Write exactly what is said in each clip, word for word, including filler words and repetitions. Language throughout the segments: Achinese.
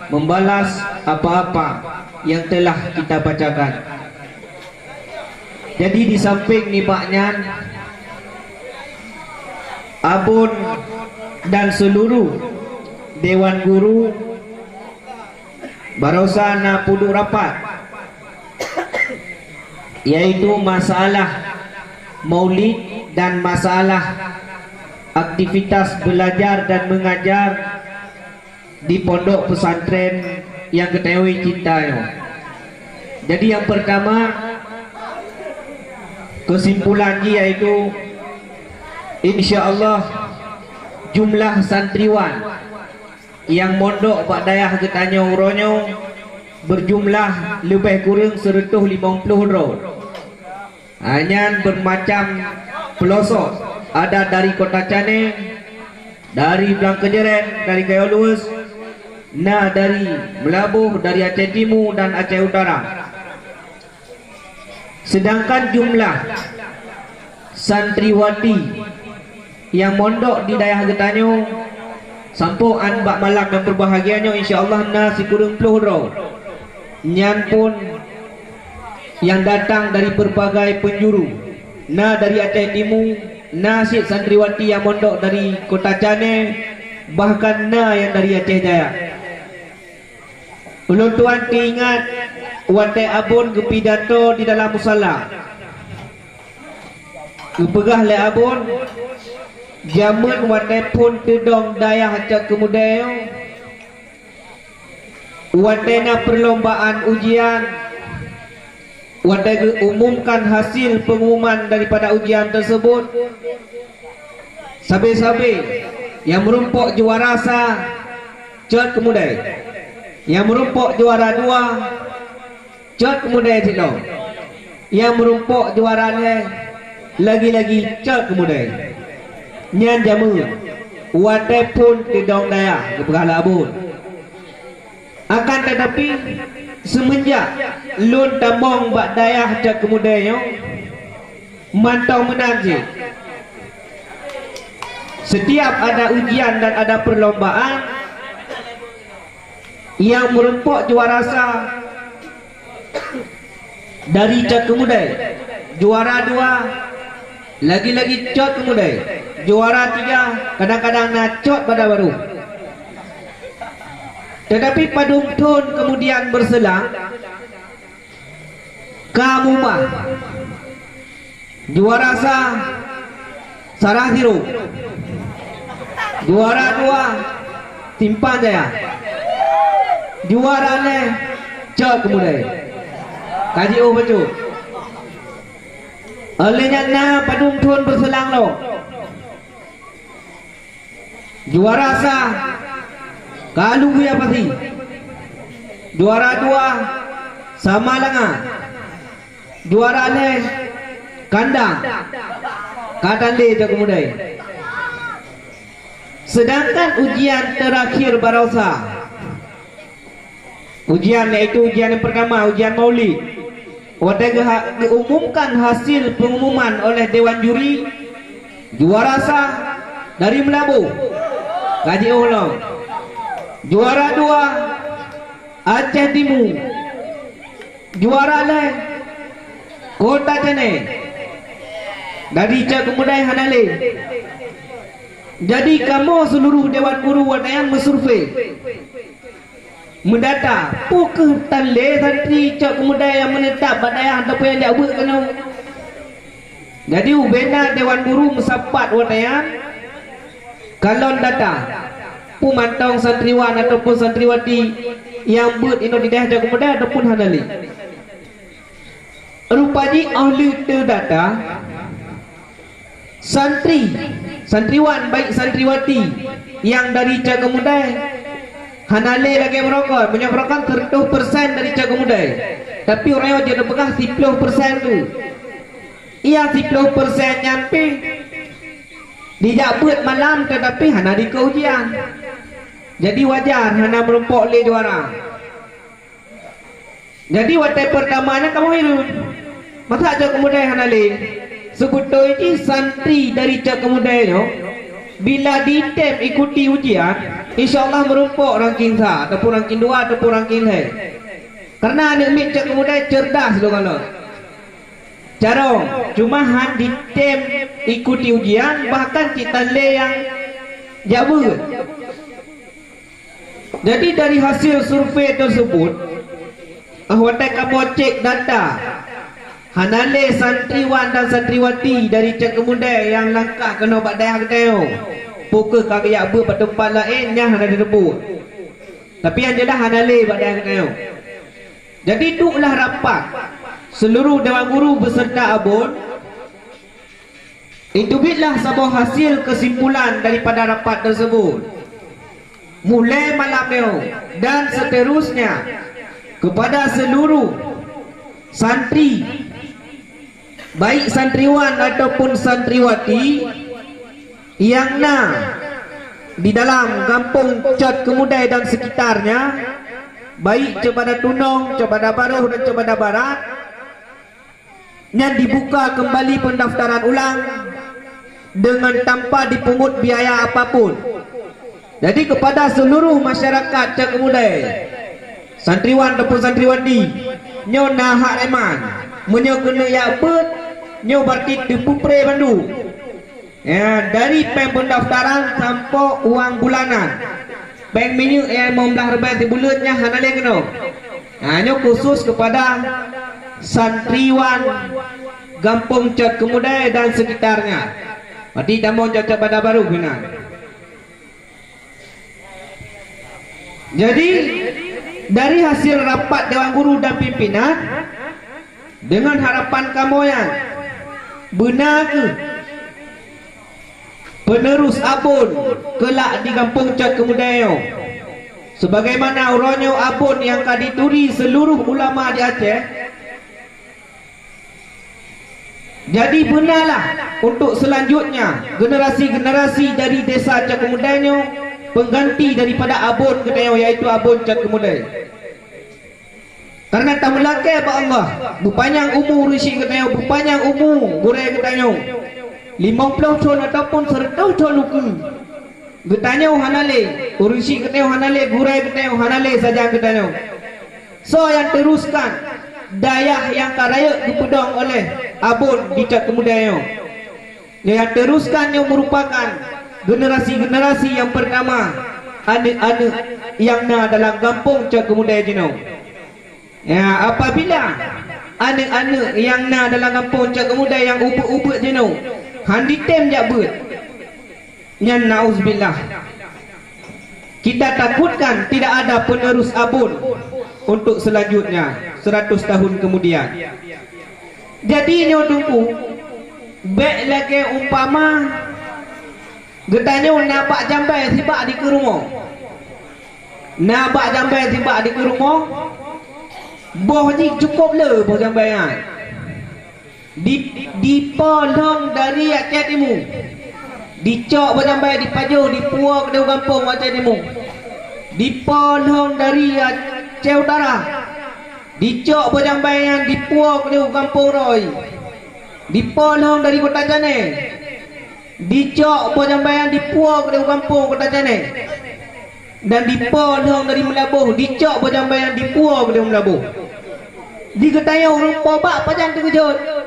membalas apa-apa yang telah kita bacakan. Jadi, di samping nibak nyan, Abon dan seluruh Dewan Guru barosa na peuduek rapat, yaitu masalah maulid dan masalah aktivitas belajar dan mengajar di pondok pesantren nyang geutanyoe cinta nyoe. Jadi, nyang pertama, kesimpulan jih yaitu, insya Allah, jumlah santriwan nyang mondok bak dayah geutanyoe uroe nyoe beujumlah leubeh kureueng seureutôh limong ploh droe. Nyan beumacam peulosok, ada dari Kota Caneng, dari Blang Keujeuren, dari Kayong Luweues, na dari Meulaboh, dari Aceh Timu dan Aceh Utara. Seudangkan jumlah santriwati nyang mondok di dayah geutanyoe sampoe 'an bak malam nyang beubahgia nyoe, insya Allah na sikureueng ploh droe. Nyan phon nyang datang dari beurbagai peunjuru, na dari Aceh Timu, na cit santriwati nyang mondok dari Kota Caneng, bahkan na nyang dari Aceh Jaya. Ulôn tuan teuingat watée Abon geupidato di dalam musala. Geupeugah lé Abon, jamén watée phon teudong dayah Cot Keumudée nyoe, watée na peulombaan ujian, watée geuumumkan hasil peungumuman daripada ujian teusebut, sabe-sabe nyang meurumpok juara sa, Cot Keumudée. Nyang meurumpok juara dua, Cot Keumudée cit lom. Nyang meurumpok juara lhée, lagi-lagi Cot Keumudée. Nyan jamén, watée phon teudong dayah, geupeugah lé Abon. Akan teutapi, seumeunjak lôn tamong bak dayah Cot Keumudée nyoe, mantong meunan cit. Setiap ada ujian dan ada perlombaan, nyang meurumpok juara sa dari Cot Keumudée, juara dua lagi-lagi Cot Keumudée, juara tiga kadang-kadang na Cot Banda Barôh. Teutapi padum thon keumudian beuseulang, ka mubah. Juara sa, Sarah Sirôk. Juara dua, Simpang Jaya. Juara lhée, Cot Keumudée. Ka jiôh bacut. Óh lheueh nyan na padum thon beuseulang lom. Juara sa, Kaluhia Pasi. Juara dua, Samalanga. Juara lhée, Kandang. Ka tan lé Cot Keumudée. Seudangkan ujian teurakhir barosa, ujian, yaitu ujian nyang peurtama, ujian maulid. Watée geuha-, geuumumkan hasil peungumuman oleh dewan juri, juara sa dari Meulaboh, ka jiôh lom. Juara dua, Aceh Timu. Juara lhée, Kota Caneng. Dari Cot Keumudée hana lé. Jadi, kamoe seuluruh dewan guru watée nyan meusurvei. Meudata, peu kheueh tan lé santri Cot Keumudée nyang meuneutab bak dayah ataupun nyang jak beuet keunoe. Jadi, ubena dewan guru meusapat watée nyan, kalon data, peu mantong santriwan ataupun santriwati nyang beuet inoe di dayah Cot Keumudée ataupun hana lé. Rupa jih óh lheueh teudata, santri, santriwan baik santriwati nyang dari Cot Keumudée hana lé lagée barokon, meunyoe barokon seureutôh persen dari Cot Keumudée. Tapi uroe nyoe jeuet neupeugah siploh persen tu. Iya siploh persen nyan pih dijak beuet malam teutapi hana dikeue ujian. Jadi wajar hana meurumpok lé juara. Jadi watée peurtama nyan kamoe hireuen. Masa Cot Keumudée hana lé? Seubeutôi jih santri dari Cot Keumudée nyoe, bila ditem ikuti ujian, Insya Allah meurumpok ranking sa, ataupun ranking dua, ataupun ranking lhèe. Karena aneuk miet Cot Keumudai cerdas lôn kalon. Carông, cuma han jitem ikuti ujian, bahkan cit tan lé nyang jak beuet. Jadi dari hasil survei tersebut, ah, watèe kamoe cek data, hana lé santriwan dan santriwati dari Cot Keumudai nyang langkah keunoe bak dayah geutanyoe. Peu kheueh ka geujak beuet bak teumpat laén, nyan hana teuteupue. Tapi nyang jeulaih hana lé bak dayah geutanyoe. Jadi duek lah rapat seuluruh dewan guru beuseurta Abon. Iteubiet lah saboh hasil keusimpulan daripada rapat teusebut. Mulai malam nyoe dan seuterusnya, keupada seuluruh santri, baik santriwan ataupun santriwati nyang na di dalam gampông Cot Keumudai dan sekitarnya, baik Cot Banda Tunong, Cot Banda Barôh dan Cot Banda Barat, nyan dibuka keumbali peundaftaran ulang deungon tanpa dipungut biaya apapun. Jadi keupada seuluruh masyarakat Cot Keumudai, santriwan ataupun santriwati, nyoe na hak reman. Meunyoe keuneuk jak beuet, nyoe berarti teupeupreh bandum. Ya, dari péng peundaftaran sampoe uang bulanan. Péng minyeuk nyang limong blaih ribèe sibuleuen nyan hana lé keunoe. Ha, nyoe khusus keupada santriwan gampông Cot Keumudai dan sekitarnya. Berarti tamong Cot Banda Barôh keunan. Jadi, dari hasil rapat dewan guru dan pimpinan, deungon harapan kamoe nyan, beuna kheueh peuneurus Abon keulak di gampông Cot Keumudai nyoe. Sebagaimana uroe nyoe Abon nyang ka dituri seuluruh ulama di Aceh, jadi beunalah untuk selanjutnya generasi-generasi dari desa Cot Keumudai nyoe pengganti daripada Abon geutanyoe, yaitu Abon Cot Keumudai. Karena tameulakèe bak Allah, beupanyang umu ureueng chik geutanyoe, beupanyang umu gurèe geutanyoe, limong ploh thon ataupun seureutôh thon ukeue. Geutanyoe hana lé, ureueng chik geutanyoe hana lé, gurèe geutanyoe hana lé, sajan geutanyoe. Soe nyang teruskan dayah nyang ka rayeuk geupeudong oleh Abon di Cot Keumudai nyoe? Nyang teruskan nyoe meurupakan generasi-generasi nyang peurtama, aneuk-aneuk nyang na dalam gampông Cot Keumudai jinoe. Ya, apabila aneuk-aneuk nyang na dalam gampông Cot Keumudai nyang ubeuet-ubeuet jinoe han jitem jak beuet, nyan nauzubillah. Kita takutkan tidak ada penerus Abon untuk selanjutnya, seratus tahun kemudian. Jadi nyoe Teungku, bèk lagèe umpama geutanyoe na bak jambai sibak dikeue rumoh. Na bak jambai sibak dikeue rumoh, boh jih cukôp le boh jambai nyan. Di, dipo lhong dari Aceh Timu. Dicok boh jambai dipajoh dipuwoe keudéh u gampông Aceh Timu. Dipo lhong dari Aceh Utara. Dicok boh jambai nyan dipuwoe keudéh u gampông Roi. Dipo lhong dari Kota Janée. Dicok boh jambai nyan dipuwoe keudéh u gampông Kota Janée. Dan dipo lhong dari Meulaboh, dicok boh jambai nyan dipuwoe keudéh u Meulaboh. Di geutanyoe ureueng po bak pajan teukeujot.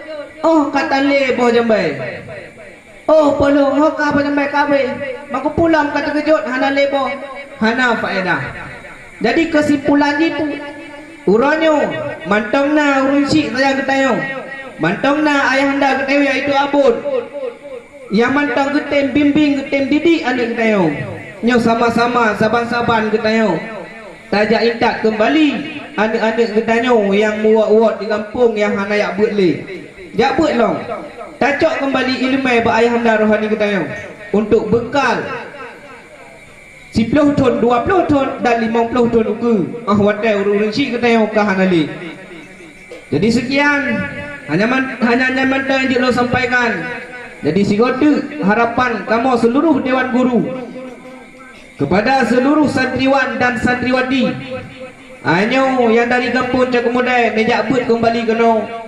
Oh, ka tan lé boh jambai. Oh, po lhong ho ka boh jambai ka abéh. Maka pulang ka teukeujot hana lé boh. Hana faedah. Jadi keusimpulan jih peue? Uroe nyoe mantong na ureueng chik sajan geutanyoe. Mantong na ayahanda geutanyoe yaitu Abon. Nyang mantong geutem bimbing, geutem didik aneuk geutanyoe. Nyoe sama-sama saban-saban geutanyoe tajak intat keumbali aneuk-aneuk geutanyoe nyang muwot-wot di gampông nyang hana jak beuet lé. Jak beuet lom. Tacok keumbali ileumèe bak ayahanda rohani geutanyoe untuk beukal siploh thon, dua ploh thon, dan limong ploh thon ukeue. Ah, watèe ureueng-ureueng chik geutanyoe ka hana lé. Jadi seukian, hanya man-, hanya nyan mantong nyang jeuet lôn sampaikan. Jadi sigoe teuk harapan kamoe seuluruh dewan guru, keupada seuluruh santriwan dan santriwati, nyoe nyang dari gampông Cot Keumudai neujak beuet keumbali keunoe.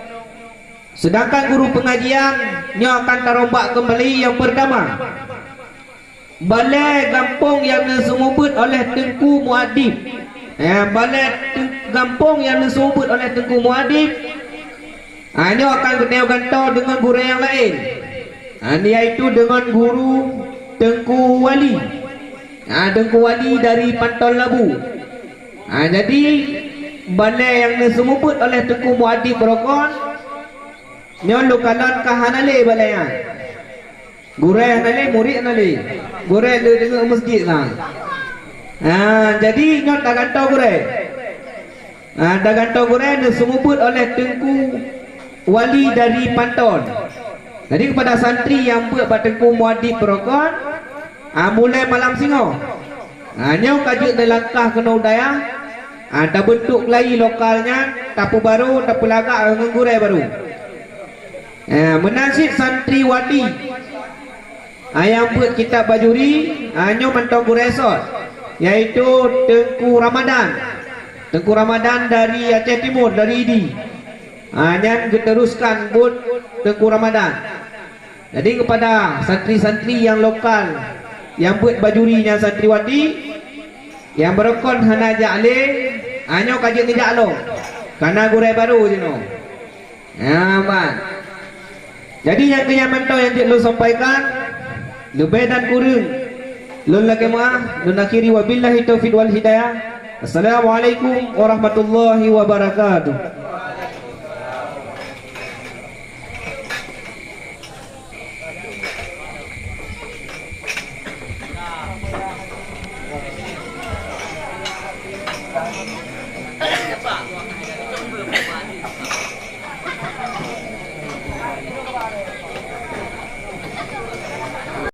Seudangkan guru peungajian nyoe akan tarombak keumbali nyang peurtama. Balè gampông nyang neuseumeubeuet oleh Teungku Muadib. Ya, balè teung-, gampông nyang neuseumeubeuet oleh Teungku Muadib. Ha, nyoe akan geutanyoe gantoe deungon gurèe nyang laén. Ha, yaitu deungon guru Teungku Wali. Ha, Teungku Wali dari Panton Labu. Ha, jadi, balè nyang neuseumeubeuet oleh Teungku Muadib baroe kon, nyoe lôn kalon ka hana lé balè nyan. Gurèe hana lé, murit hana lé. Gurèe le deungon meuseujid na. Ha, jadi nyoe tagantoe gurèe. Ha, tagantoe gurèe neuseumeubeuet oleh Teungku Wali dari Panton. Jadi keupada santri nyang beuet bak Teungku Muadib baroe kon, ha, mulai malam singoh. Ha, nyoe ka jeuet neulangkah keunoe u dayah, ha, tabeuntuk keulayi lokal nyan, tapeubaro, tapeulagak ngon gurèe barô. Eh, meunan cit santriwati, ha, nyang beuet kitab bajuri, ha, nyoe mantong gurèe sot, yaitu Teungku Ramadan. Teungku Ramadan dari Aceh Timur, dari Idi. Ha, nyan geuteruskan buet Teungku Ramadan. Jadi keupada santri-santri nyang lokal, nyang beuet bajuri nyan santriwati, nyang baroe kon hana jak lé, ha, nyoe ka jeuet neujak lom. Kana gurèe barô jinoe. Nyan ban. Jadi nyang keu nyan mantong nyang jeuet lôn sampaikan, leubeh dan kureueng lôn lakèe meu'ah, lôn akhiri wabillahi taufiq wal hidayah. Assalamualaikum warahmatullahi wabarakatuh.